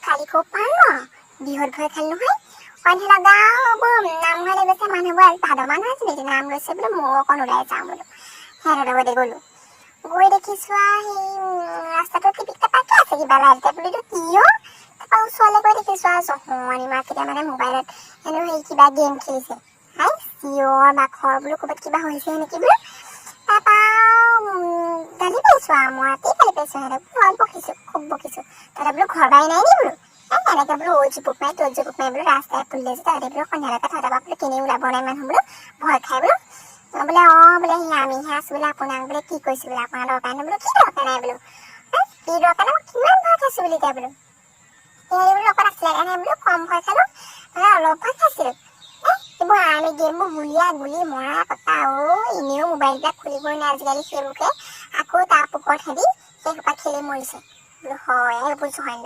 কালি খুব পাম ন, বিহুত ভয় খালো নহয়। সন্ধিয়া লগাও নামঘৰলৈ গৈছে মানুহবোৰ। আজি ভাদ মাহ নহয় জানো, নাম লৈছে বোলো, ময়ো অকণ ওলাই যাওঁ বোলো। সিহঁতৰ লগতে গ'লো। গৈ দেখিছো আৰু সেই ৰাস্তাটো টিপিক টাপাকে আছে কিবা লাইট বোলো, এইটো কি অ'? তাৰপৰা ওচৰলৈ গৈ দেখিছো আৰু জহনি মাকেইটা মানে মোবাইলত হেনো সেই কিবা গেম খেলিছে। হাই, চিঞৰ বাখৰ বোলো, ক'ৰবাত কিবা হৈছে নেকি বোলো। তাৰপৰা গালি পাইছো আৰু মই, ৰাতি গালি পাইছো সিহঁতক। বহুত বকিছো, খুব বকিছো। তহঁতে বোলো ঘৰ বাৰী নাই নি বোলো? এনেকে বোলো অ'ত জুপুক মাৰি ত'ত জুপুক মাৰি বোলো ৰাস্তাই পুলি আছে। তহঁতে বোলো সন্ধিয়ালৈকে তহঁতৰ পৰা বোলো কেনেও ওলাব নাই মানুহ বোলো, ভয় খাই বোলো। বোলে অ' বোলে সি আমিহে আছো বোলে, আপোনাক বোলে কি কৈছো বোলে, আপোনাৰ দৰকাৰ নাই বোলো। কি দৰকাৰ নাই বোলো? কি দৰকাৰ নাই? মই কিমান ভয় খাইছো বোলো এতিয়া বোলো। এই বোলো অকণ আছিলে কাৰণে বোলো কম ভয় খালো, মানে অলপ ভয় খাইছিলো। এইবোৰ আৰ্মি গেমবোৰ গুলীয়া গুলি মৰা কটা অ'। এনেও মোবাইলবিলাক খুলিবই নোৱাৰে আজিকালি, সেইবোৰকে আকৌ তাৰ পোকত হেৰি সেইসোপা খেলি মৰিছে বোলো। হয়, এইবোৰ জহনি।